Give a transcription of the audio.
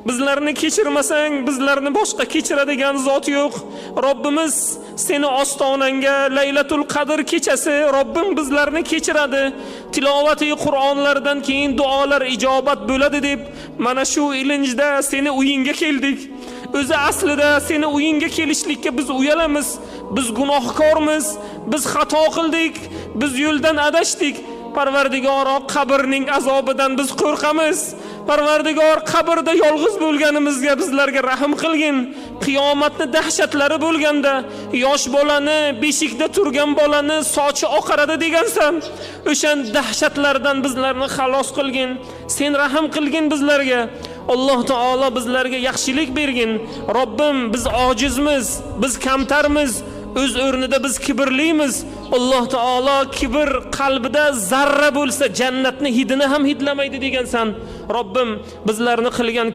Bizlarni kechirmasang, bizlarni boshqa kechiradigan zot yo'q. Robbimiz, seni ostonangga Laylatul Qadr kechasi Robbim bizlarni kechiradi. Tilovati Qur'onlardan keyin duolar ijobat bo'ladi deb mana shu ilinjda seni uyingga keldik. O'zi aslida seni uyingga kelishlikka biz uyalamiz. Biz gunohkormiz, biz xato qildik, biz yo'ldan adashdik. Parvardigoro, qabrning azobidan biz qo'rqamiz. Parvardigor, qabrda yolg'iz bo'lganimizga bizlarga rahm qilgin. Qiyomatni dahshatlari bo'lganda yosh bolani, beshikda turgan bolani sochi oqaradi degansan. O'shan dahshatlardan bizlarni xalos qilgin. Sen rahm qilgin bizlarga. Alloh taolo bizlarga yaxshilik bergin. Robbim, biz ojizmiz, biz kamtarmiz. O'z o'rnida biz kibrlimiz. Alloh taolo kibr qalbida zarra bo'lsa, jannatni hidini ham hidlamaydi degansan. Robbim, bizlarni qilgan